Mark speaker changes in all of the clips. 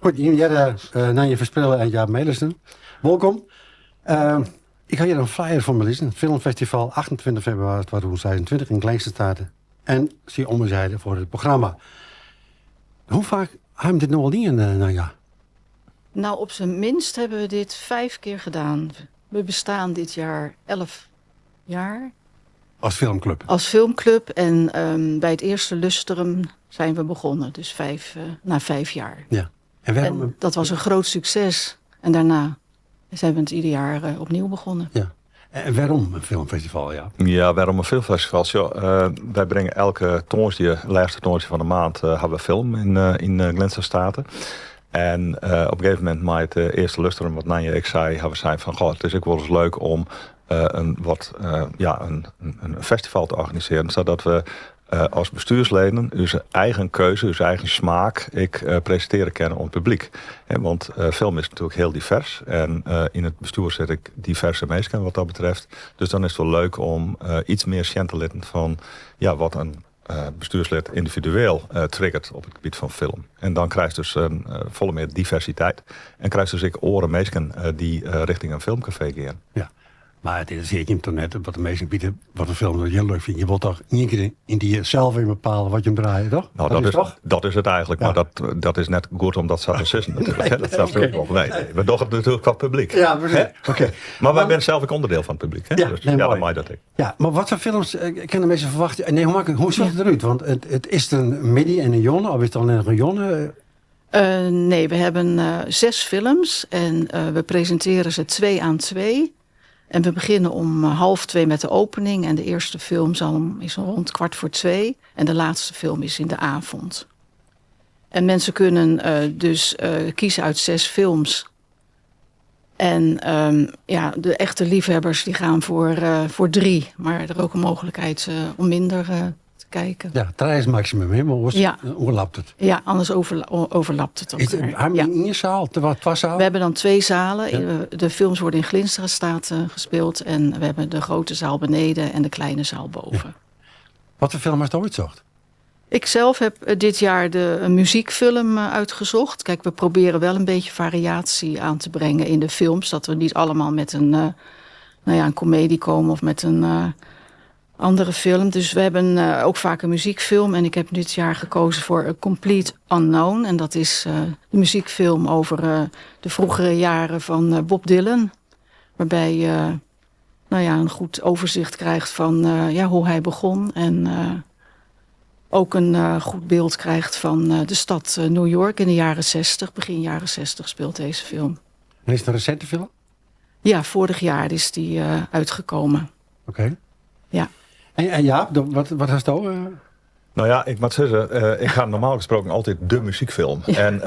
Speaker 1: Goed, jim hearre uh, Nanja Versprille en Jaap Melissen. Wolkom. Uh, ik ha hjir in flyer foar my lizzen. Filmfestival 28 febrewaris 2026 yn Glinsterstraat. En sy omzijde foar it programma. Hoe faak ha jim dit no al dien, uh, Nanja?
Speaker 2: Nou, op zijn minst hebben we dit vijf keer gedaan. We bestaan dit jaar 11 jaar.
Speaker 1: As filmklup?
Speaker 2: Als filmclub. En bij het eerste lustrum zijn we begonnen. Dus na 5 jaar.
Speaker 1: Ja. En waarom?
Speaker 2: En dat was een groot succes. En daarna zijn we het ieder jaar opnieuw begonnen.
Speaker 1: Ja. En wêrom in filmfestival, ja?
Speaker 3: Ja, wêrom in filmfestival? Ja, wy bringe elke tongersdei, lêste tongersdei fan de maand, ha we film yn Glinsterstraat. En op in gegeven momint mei it earste lustrum, wat Nanja ek sei, ha we sein fan, goh, it is ek wolris leuk om in wat, ja, in festival te organisearjen, sadat we as bestjoersleden ús eigen keuze, ús eigen smaak ek presintearje kinne oan it publyk. Want film is natuerlik hiel divers en yn it bestjoer sitte ek diverse minsken wat dat betreft. Dus dan is it wol leuk om yts mear sjen te litten fan, ja, wat in bestjoerslid yndividueel triggert op it gebiet fan film. En dan krijst dus in folle mear diversiteit en krijst dus ek oare minsken dy't rjochting in filmkafee gean.
Speaker 1: Ja. Mar it is ek net wat de minsken witte wat de film hiel leuk fine. Je wilt toch ien kear yn dy sels even bepale wat je draaie, toch?
Speaker 3: Nou, dat is, dat is it eigentlik, mar dat is net goed om dat sa te sizzen natuerlik. Nee, dat snap ik wol. Nee, we dogge it natuerlik foar it publyk.
Speaker 1: Ja, presys. Oké.
Speaker 3: Mar wy binne sels ek ûnderdiel fan it publyk. Hè?
Speaker 1: Ja,
Speaker 3: dus,
Speaker 1: nee,
Speaker 3: ja,
Speaker 1: moai.
Speaker 3: Dan mei dat ek.
Speaker 1: Ja, mar watfoar films kinne de minsken ferwachtsje? Nee, hoe sjocht it derút? Want it is in middei en in jûn, of is it allinnich in jûn?
Speaker 2: Nee, we hebben zes films en we presenteren ze twee aan twee. En we beginnen om 1.30 met de opening. En de eerste film is rond 1.45. En de laatste film is in de avond. En mensen kunnen dus kiezen uit zes films. En ja, de echte liefhebbers die gaan voor drie. Maar er is ook een mogelijkheid om minder te kijken.
Speaker 1: Ja, trije is maksimum, hè? Maar oerlapt it?
Speaker 2: Ja, anders overlapt het
Speaker 1: Is
Speaker 2: elkaar.
Speaker 1: Ha we ien seal, twa sealen?
Speaker 2: We hebben dan twee zalen. De films worden in Glinsterstraat gespeeld. En we hebben de grote zaal beneden en de kleine zaal boven.
Speaker 1: Ja. Watfoar film hast do útsocht?
Speaker 2: Ik zelf heb dit jaar een muziekfilm uitgezocht. Kijk, we proberen wel een beetje variatie aan te brengen in de films. Dat we niet allemaal met een, nou ja, een komedie komen of met een andere film. Dus we hebben ook vaak een muziekfilm. En ik heb dit jaar gekozen voor A Complete Unknown. En dat is de muziekfilm over de vroegere jaren van Bob Dylan. Waarbij je, nou ja, een goed overzicht krijgt van, ja, hoe hij begon. En ook een goed beeld krijgt van de stad New York in de jaren 60. Begin jaren 60 speelt deze film.
Speaker 1: En is it in resinte film?
Speaker 2: Ja, vorig jaar is die uitgekomen.
Speaker 1: Oké.
Speaker 2: Ja.
Speaker 1: En ja, wat hast do?
Speaker 3: Nou ja, ik moat sizze, ik ha normaal gesproken altyd de muzykfilm. En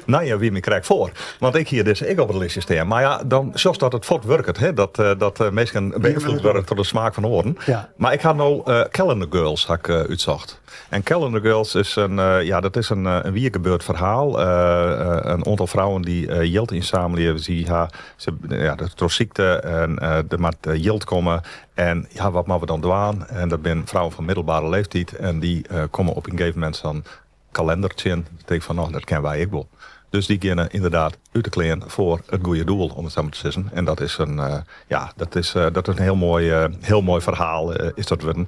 Speaker 3: Nanja wie my krekt foar. Want ik hie dizze ek op it listje stean. Mar ja, dan sjochst dat it fuort wurket. Hè? Dat minsken beynfloede wurde troch de smaak fan oaren. Mar ik ha no Calendar Girls ha ik útsocht. En Calendar Girls is in, ja, dat is in wier gebeurd ferhaal. In oantal frouwen dy't jild ynsammelje. Sy ha, se, ja, troch sykte en der moat jild komme. En ja, wat moatte we dan dwaan? En dat binne frouwen fan middelbere leeftiid. En dy komme op in gegeven momint sa'n kalinder tsjin. Dan tink ik fan, no, dat kinne wy ek wol. Dus dy geane ynderdaad út de klean foar it goede doel, om it sa mar te sizzen. En dat is in, ja, dat is in hiel moai ferhaal, is dat wurden.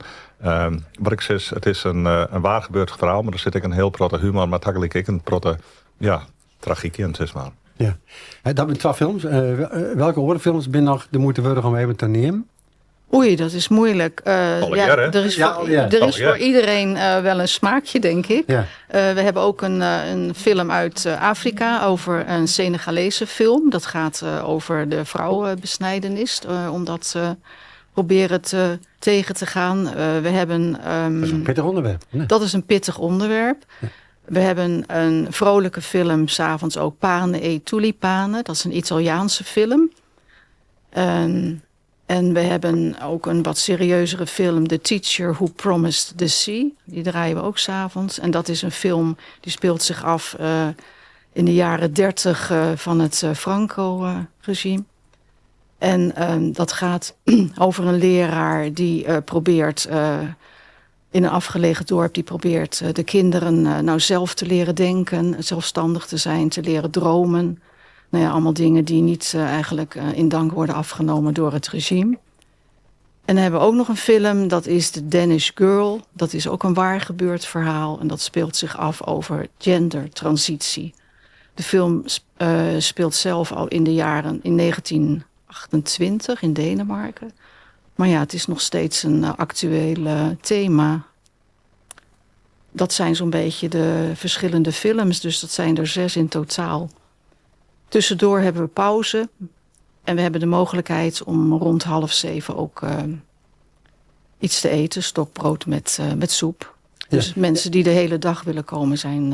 Speaker 3: Wat ik sis, it is in waar gebeurd ferhaal, mar der sit ek in hiel protte humor, mar tagelyk ek in protte, ja, tragyk yn, sis mar.
Speaker 1: Ja. Dat binne twa films. Welke oare films binne noch de muoite wurdich om even te neamen?
Speaker 2: Oei, dat is moeilijk.
Speaker 3: Allegear,
Speaker 2: Ja,
Speaker 3: hè?
Speaker 2: er is
Speaker 1: Ja, allegear.
Speaker 2: er is voor iedereen wel een smaakje, denk ik. We hebben ook een film uit Afrika over een Senegalese film. Dat gaat over de vrouwenbesnijdenis, om dat proberen tegen te gaan. We hebben,
Speaker 1: Dat is in pittich ûnderwerp. Nee.
Speaker 2: Dat is een pittig onderwerp. We hebben een vrolijke film, 's avonds ook Pane e Tulipane. Dat is een Italiaanse film. En we hebben ook een wat serieuzere film, The Teacher Who Promised the Sea. Die draaien we ook 's avonds. En dat is een film die speelt zich af in de jaren 30 van het Franco-regime. En dat gaat over een leraar die probeert In een afgelegen dorp die probeert de kinderen nou zelf te leren denken, zelfstandig te zijn, te leren dromen. Nou ja, allemaal dingen die niet eigenlijk in dank worden afgenomen door het regime. En dan hebben we ook nog een film, dat is The Danish Girl. Dat is ook een waar gebeurd verhaal en dat speelt zich af over gendertransitie. De film speelt zelf al in de jaren in 1928 in Denemarken. Maar ja, het is nog steeds een actueel thema. Dat zijn zo'n beetje de verschillende films, dus dat zijn er 6 in totaal. Tussendoor hebben we pauze en we hebben de mogelijkheid om rond 6:30 ook iets te eten, stokbrood met soep. Dus mensen die de hele dag willen komen zijn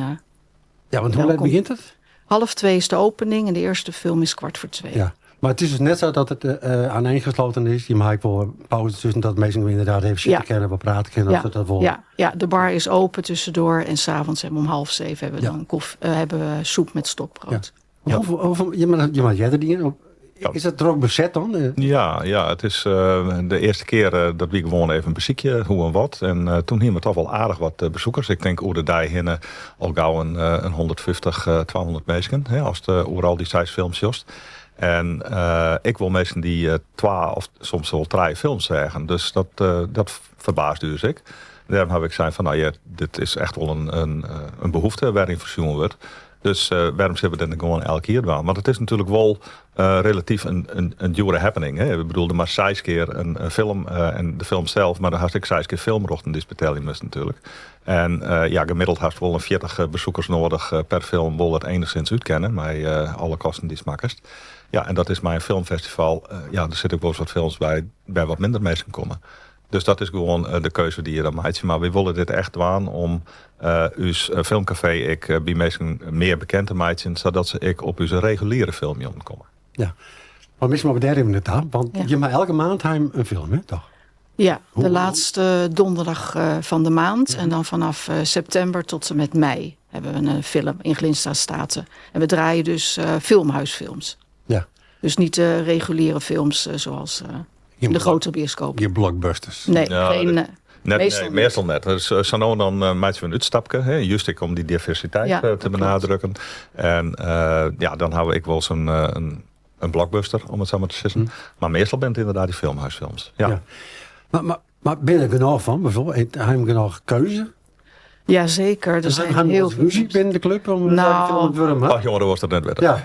Speaker 1: Ja, want hoe laat
Speaker 2: welkom.
Speaker 1: begint het?
Speaker 2: 1:30 is de opening en de eerste film is 1:45.
Speaker 1: Ja, maar het is dus net zo dat het aaneengesloten is. Je maakt wel pauze tussen dat mensen inderdaad even zitten kennen, wat praten kunnen, of dat wel.
Speaker 2: Ja, ja, de bar is open tussendoor en 's avonds hebben we om 6:30 hebben we dan hebben we soep met stokbrood.
Speaker 1: Ja. Hoeveel, je mag, je mag jij er niet in op? Is dat er ook bezet dan?
Speaker 3: Ja, ja, het is de eerste keer dat we gewoon even een bezoekje, hoe en wat. En toen hadden we toch wel aardig wat bezoekers. Ik denk oer de dij hinnen al gauw een 150, 200 mensen. Hè, als de oer al die 6 films jost. En ik wil mensen die 2 of soms wel 3 films zeggen. Dus dat verbaasde dus ik. Daarom heb ik gezegd van, nou ja, dit is echt wel een behoefte waarin voorzien wordt. Dus waarom zitten we dan gewoon elke keer doen? Want het is natuurlijk wel relatief een dure happening. Hè? Ik bedoel, er maar 6 keer een film en de film zelf, maar dan had ik 6 keer filmrochten die betalen moest natuurlijk. En gemiddeld had wel een 40 bezoekers nodig per film, wil dat enigszins uitkennen, maar alle kosten die smakkest. Ja, en dat is mijn filmfestival. Ja, er zitten ook wel eens wat films bij, bij wat minder mensen komen. Dus dat is gewoon de keuze die je dan maakt. Maar we willen dit echt doen om uw filmcafé ik bij mensen meer bekend te maken, zodat ze ik op uw reguliere filmjon komen.
Speaker 1: Ja, maar misschien maar daar even het aan, want je maakt elke maand heim een film, hè, toch?
Speaker 2: Ja, de
Speaker 1: Hoe-
Speaker 2: laatste donderdag van de maand. En dan vanaf september tot en met mei hebben we een film in Glinstra State. En we draaien dus filmhuisfilms. Dus niet de reguliere films zoals
Speaker 1: Geen
Speaker 2: de grote bioscoop.
Speaker 1: Blockbusters.
Speaker 2: Nee,
Speaker 3: Ja,
Speaker 2: geen,
Speaker 3: dat net,
Speaker 2: meestal
Speaker 3: nee,
Speaker 2: niet.
Speaker 3: meestal net. Dus zo dan maak je een uitstapje, hè, juist ik om die diversiteit,
Speaker 2: Ja,
Speaker 3: te
Speaker 2: dat klopt.
Speaker 3: benadrukken. En dan hou ik wel zo'n een blockbuster, om het zo maar te zeggen. Maar meestal ben het inderdaad die filmhuisfilms. Ja.
Speaker 1: Ja. Maar ben je er genoeg van, bijvoorbeeld? Heb je genoeg keuze?
Speaker 2: Jazeker, er
Speaker 1: Dus
Speaker 2: zijn
Speaker 1: gaan we
Speaker 2: heel
Speaker 1: wat
Speaker 2: veel
Speaker 1: ruzie
Speaker 2: films.
Speaker 1: binnen de club om de film te worden, hè?
Speaker 3: Ach jongen, dat was dat net weer.
Speaker 1: Ja.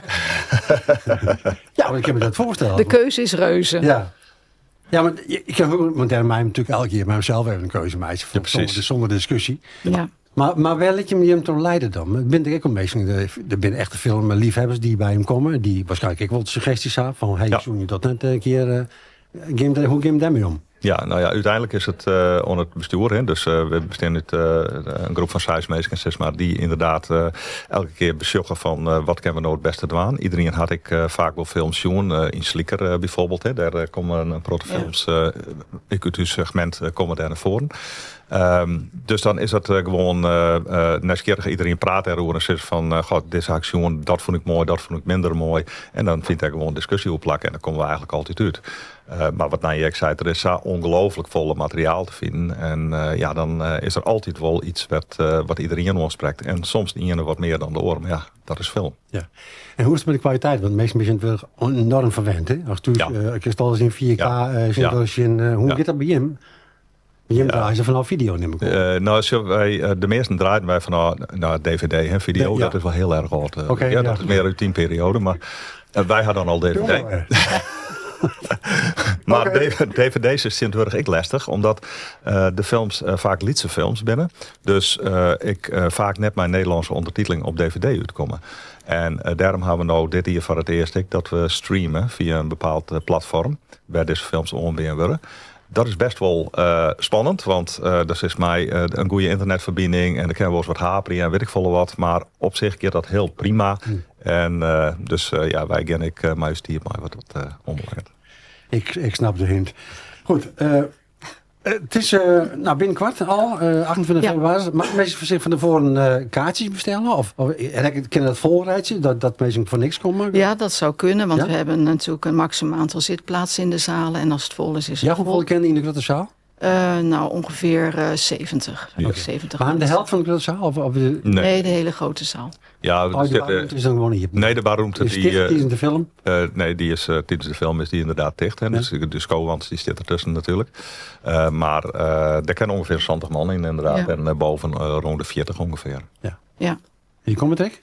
Speaker 1: Ja, maar ik heb me dat voorgesteld.
Speaker 2: De keuze is reuze.
Speaker 1: Ja. Ja, maar ik heb ook, want daar mij natuurlijk elke keer bij mezelf even een keuze maken.
Speaker 3: Ja, precies.
Speaker 1: Zonder discussie. Maar waar liet je hem toch leiden dan? Ik ben er ook een beetje, er zijn echte filmliefhebbers die bij hem komen. Die waarschijnlijk ook wel suggesties hebben van, hey, zoen je dat net een keer game, hoe game daarmee om?
Speaker 3: Ja, nou ja, uiteindelijk is het onder het bestuur. Hè? Dus we bestaan uit een groep van 6 mensen, zeg maar, die inderdaad elke keer besjoegen van wat kunnen we nou het beste doen. Iedereen had ik vaak wel films zien, in Slieker bijvoorbeeld. Hè? Daar komen een proto films, ik uit uw segment komen daar naar voren. Dus dan is dat gewoon nieuwsgierig. Iedereen praat erover en zegt van god, deze actie, dat vond ik mooi, dat vond ik minder mooi. En dan vindt daar gewoon discussie op plakken en dan komen we eigenlijk altijd uit. Maar wat nou je zei, er is zo ongelooflijk volle materiaal te vinden. En dan is er altijd wel iets wat iedereen aanspreekt. En soms de ene wat meer dan de oor, maar ja, dat is film.
Speaker 1: Ja. En hoe is het met de kwaliteit? Want meestal zijn het wel enorm verwend, hè? Als du, ik al eens in 4K, zit wel eens in hoe gaat dat bij hem? Je draaien ze vanaf video, neem ik op.
Speaker 3: Nou, zo, wij de meesten draaien wij vanaf, nou, DVD, hè, video. Dat is wel heel erg oud. Dat is meer uit die periode, maar wij hadden al DVD.
Speaker 1: Jongen.
Speaker 3: Maar D V D's is sindsdien ik lastig, omdat de films vaak Lietse films binnen. Dus ik vaak net mijn Nederlandse ondertiteling op DVD uitkomen. En daarom hebben we nou dit hier voor het eerst ik, dat we streamen via een bepaald platform waar deze films onbeen worden. Dat is best wel spannend, want dat is mij een goede internetverbinding en dan kunnen we wel eens wat haperen en weet ik veel wat. Maar op zich keert dat heel prima. En dus ja, wij ken ik mij stier maar wat dat onbelangrijk.
Speaker 1: Ik snap de hint. Goed, het is binnenkort al, 28 februari. Mag mensen zich van tevoren kaartjes bestellen? En ik ken dat volrijtje, dat mensen voor niks komen?
Speaker 2: Ja, dat zou kunnen, want
Speaker 1: Ja?
Speaker 2: we hebben natuurlijk een maximaal aantal zitplaatsen in de zalen. En als het vol is, is het
Speaker 1: Ja, hoeveel
Speaker 2: vol.
Speaker 1: kennen in de grote zaal?
Speaker 2: Nou, ongeveer 70.
Speaker 3: Ja.
Speaker 2: 70
Speaker 1: Maar de helft van de grote zaal? Of
Speaker 3: Nee.
Speaker 2: Nee, de hele grote zaal.
Speaker 3: Ja,
Speaker 1: Oh, de barroomte is dan gewoon hier.
Speaker 3: Nee, de barroomte
Speaker 1: Is
Speaker 3: die,
Speaker 1: dicht tijdens de film?
Speaker 3: Nee, die is, tijdens de film is die inderdaad dicht. Hè.
Speaker 1: Ja.
Speaker 3: Dus de skowand die zit ertussen natuurlijk. Maar daar kennen ongeveer 70 man in inderdaad.
Speaker 2: Ja.
Speaker 3: En boven rond de 40 ongeveer.
Speaker 1: Ja.
Speaker 2: Ja.
Speaker 1: En die komt het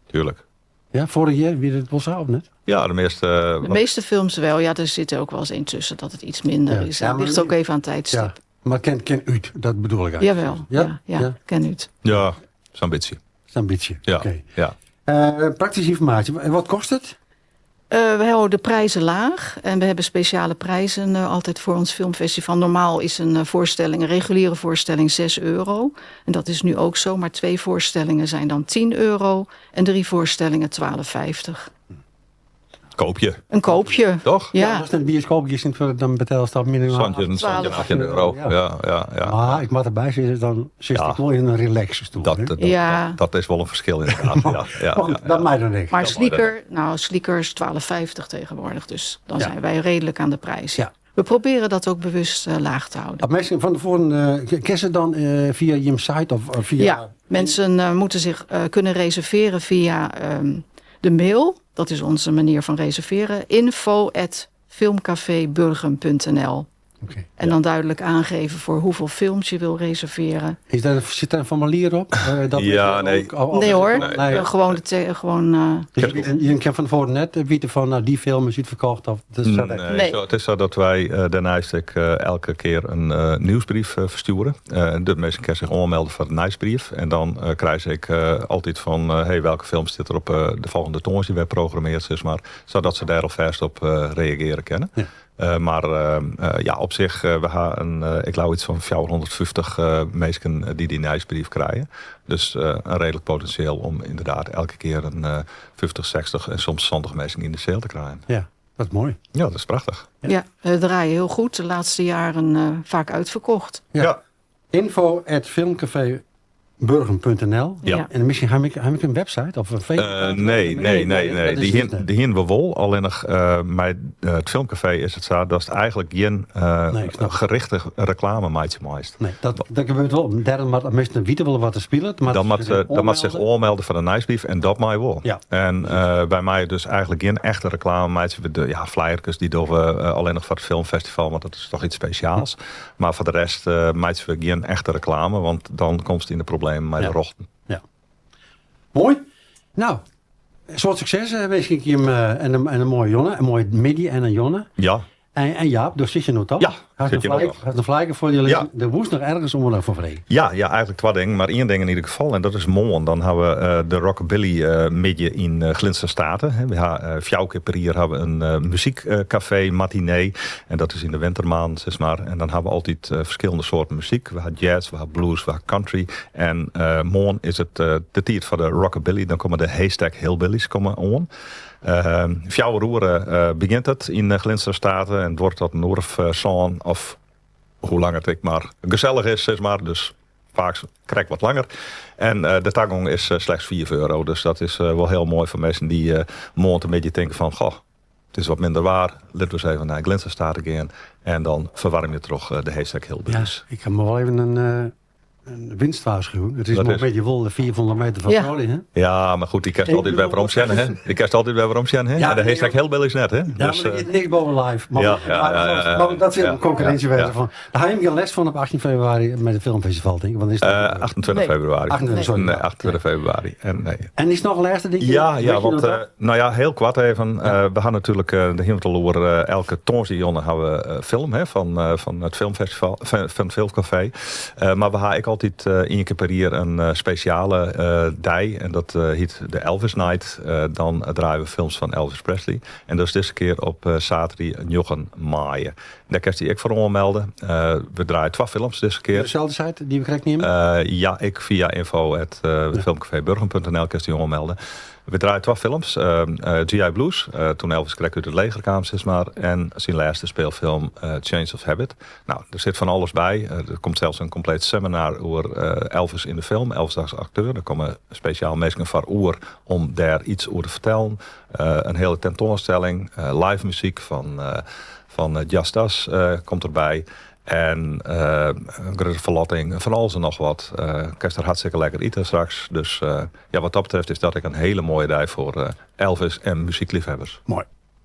Speaker 3: Tuurlijk.
Speaker 1: Ja, vorig jaar wie het was of net?
Speaker 3: Ja, de meeste,
Speaker 2: De meeste films wel. Ja, er zit ook wel eens een tussen dat het iets minder
Speaker 1: Ja.
Speaker 2: is.
Speaker 1: Ja,
Speaker 2: Het
Speaker 1: maar
Speaker 2: ligt ook even aan het tijdstip.
Speaker 1: Ja. Maar ken uit, dat bedoel ik eigenlijk.
Speaker 2: Jawel,
Speaker 1: Ja?
Speaker 2: ja, ja,
Speaker 1: Ja.
Speaker 2: ken uit.
Speaker 3: Ja, zo'n beetje.
Speaker 1: Dat is een beetje.
Speaker 3: Ja,
Speaker 1: Oké.
Speaker 3: ja.
Speaker 1: Praktische informatie. En wat kost het?
Speaker 2: We houden de prijzen laag en we hebben speciale prijzen altijd voor ons filmfestival. Normaal is een voorstelling, een reguliere voorstelling 6 euro. En dat is nu ook zo, maar 2 voorstellingen zijn dan 10 euro en 3 voorstellingen 12,50.
Speaker 3: Koopje.
Speaker 2: Een koopje.
Speaker 3: Toch?
Speaker 2: Ja.
Speaker 1: Ja, als het een bioscoop is, dan betaal je dat minimaal.
Speaker 3: Zandje, zandje,
Speaker 2: 12.
Speaker 3: 18 euro.
Speaker 1: Ja.
Speaker 3: Ja, ja, ja.
Speaker 1: Maar ik moet erbij zitten, dan zit
Speaker 3: Ja.
Speaker 1: ik wel in een relaxe stoel.
Speaker 3: Dat,
Speaker 1: hè?
Speaker 3: dat,
Speaker 2: Ja.
Speaker 3: dat, dat is wel een verschil inderdaad. Ja, ja,
Speaker 1: Want
Speaker 3: ja,
Speaker 1: dat
Speaker 3: ja.
Speaker 1: mij dan niks.
Speaker 2: Maar
Speaker 3: Dat
Speaker 2: Slieker, nou, Slieker is 12,50 tegenwoordig, dus dan
Speaker 1: Ja.
Speaker 2: zijn wij redelijk aan de prijs.
Speaker 1: Ja.
Speaker 2: We proberen dat ook bewust laag te houden.
Speaker 1: Op mensen van tevoren, ken ze dan via je site of via...
Speaker 2: Ja, mensen moeten zich kunnen reserveren via de mail. Dat is onze manier van reserveren. info@filmcafeburgum.nl.
Speaker 1: Oké.
Speaker 2: En dan duidelijk aangeven voor hoeveel films je wil reserveren.
Speaker 1: Is daar, zit daar een formulier op? Dat
Speaker 3: Ja,
Speaker 1: is
Speaker 3: nee.
Speaker 1: ook- of- of-
Speaker 2: Nee hoor,
Speaker 1: Nee.
Speaker 2: gewoon, de te-, gewoon
Speaker 1: Dus je, weet- je kan van tevoren net weten van, nou, die film is uitverkocht. Of, dat is zo
Speaker 3: Nee,
Speaker 2: Nee.
Speaker 3: Zo, het is zo dat wij daarnaast ook, elke keer een nieuwsbrief versturen. De mensen kunnen zich aanmelden voor de nieuwsbrief. En dan krijg ik altijd van, hey, welke film zit er op de volgende toons die wij programmeerd, zeg maar, zodat ze daar alvast op reageren kunnen.
Speaker 1: Ja.
Speaker 3: Maar ja, op zich, we hebben een, ik geloof iets van 450 mensen die die nieuwsbrief krijgen. Dus een redelijk potentieel om inderdaad elke keer een 50, 60 en soms 70 mensen in de zaal te krijgen.
Speaker 1: Ja, dat is mooi.
Speaker 3: Ja, dat is prachtig.
Speaker 1: Ja.
Speaker 2: Ja, we draaien heel goed. De laatste jaren vaak uitverkocht.
Speaker 1: Ja.
Speaker 3: Ja.
Speaker 1: Info at filmcafeburgum punt N L.
Speaker 3: Ja.
Speaker 1: En misschien heb ik een website of een Facebook?
Speaker 3: Nee, nee, nee, nee.
Speaker 1: Dat is
Speaker 3: Die
Speaker 1: het niet.
Speaker 3: hin we wel. Alleen nog, bij het filmcafé is het zo dat het eigenlijk geen
Speaker 1: Nee, ik snap het.
Speaker 3: gerichte reclame maakt meest.
Speaker 1: Nee, dat gebeurt wel. Daarom maar mensen weten wel wat te spelen. Maar
Speaker 3: Dan
Speaker 1: het
Speaker 3: moet
Speaker 1: is
Speaker 3: ze, dan moet zich
Speaker 1: aanmelden.
Speaker 3: aanmelden voor de nieuwsbrief en dat mij wel.
Speaker 1: Ja.
Speaker 3: En bij mij dus eigenlijk geen echte reclame. Maar het de, ja, flyertjes die doen we alleen nog voor het filmfestival, want dat is toch iets speciaals. Maar voor de rest maakt we geen echte reclame, want dan komt het in de problemen met
Speaker 1: Ja.
Speaker 3: de rochten.
Speaker 1: Ja. Mooi. Nou, een soort succes wens ik je hem en een mooie jongen, een mooie middy en een jongen.
Speaker 3: Ja.
Speaker 1: En Jaap, dus zit je nog toch?
Speaker 3: Ja,
Speaker 1: Had
Speaker 3: zit je nog toch.
Speaker 1: een flyer voor jullie.
Speaker 3: Ja.
Speaker 1: Er woest nog ergens om er voor vrede.
Speaker 3: Ja, ja, eigenlijk twee dingen. Maar één ding in ieder geval. En dat is morgen. Dan hebben we de Rockabilly midden in Glinster Staten. Hè. We hebben vier keer per jaar hebben we een muziekcafé matinee. En dat is in de wintermaand, zeg maar. En dan hebben we altijd verschillende soorten muziek. We hebben jazz, we hebben blues, we hebben country. En morgen is het de tijd voor de Rockabilly. Dan komen de Haystack Hillbillies komen on. Fjouwer uren begint het in Glinster Staten. En het wordt tot een uur of zon of hoe lang het ik maar gezellig is, zeg maar. Dus vaak krijg ik wat langer. En de tagong is slechts 4 euro. Dus dat is wel heel mooi voor mensen die morgen een beetje denken van, goh, het is wat minder waar. Laten we eens even naar Glinster Staten gaan. En dan verwarm je toch de Haystack Hillbillies.
Speaker 1: Ja, ik kan me wel even een winstwaarschuwing. Het is
Speaker 3: Dat
Speaker 1: nog
Speaker 3: is
Speaker 1: een beetje wel de 400 meter van
Speaker 2: Ja.
Speaker 1: Groningen, hè?
Speaker 3: Ja, maar goed, die kerst
Speaker 1: Ik
Speaker 3: altijd weer
Speaker 1: bedoel,
Speaker 3: waarom zijn, hè? Die kerst altijd weer waarom zijn, hè?
Speaker 1: Ja,
Speaker 3: Ja, de
Speaker 1: nee,
Speaker 3: Haystack
Speaker 1: joh.
Speaker 3: Hillbillies net, hè?
Speaker 1: Ja,
Speaker 3: Dus,
Speaker 1: maar er is niks boven live. Maar,
Speaker 3: ja, ja,
Speaker 1: maar,
Speaker 3: ja, ja,
Speaker 1: maar dat is
Speaker 3: ja,
Speaker 1: een concurrentie
Speaker 3: ja,
Speaker 1: wezen
Speaker 3: ja.
Speaker 1: van. Daar heb je geen les van op 18 februari met het filmfestival, denk ik. Want is het
Speaker 3: 28
Speaker 2: Nee.
Speaker 3: februari.
Speaker 1: 28, sorry.
Speaker 3: Nee, 28 februari. En, nee.
Speaker 1: En is nog een laatste ding?
Speaker 3: Ja,
Speaker 1: Weet
Speaker 3: ja,
Speaker 1: je
Speaker 3: want,
Speaker 1: nog dat?
Speaker 3: nou ja, heel kwart even. We gaan natuurlijk de Himmeloer, elke tonsijonne hebben we film, hè, van het filmfestival, van het filmcafé. Maar we hebben ik altijd één keer per jaar een speciale day. En dat heet de Elvis Night. Dan draaien we films van Elvis Presley. En dat is deze keer op zaterdag 9 mei. Daar kan je ik voor aanmelden. We draaien 12 films deze keer.
Speaker 1: Dezelfde site die we krijgen nemen?
Speaker 3: Ja, ik via info at filmcafeburgum punt N L kan je die aanmelden. We draaien 12 films. G.I. Blues, toen Elvis kreeg uit het legerkamer, zeg maar. En zijn laatste speelfilm, Change of Habit. Nou, er zit van alles bij. Er komt zelfs een compleet seminar over Elvis in de film. Elvis als acteur. Er komen speciaal mensen van oer om daar iets over te vertellen. Een hele tentoonstelling. Live muziek van Just Us komt erbij. En in grutte ferlotting, fan alles en noch wat. Kinst der hartstikke lekker ite straks. Dus ja, wat dat betreft is dat ek in hiele moaie dei foar Elvis en muzykleafhawwers.
Speaker 1: Moai.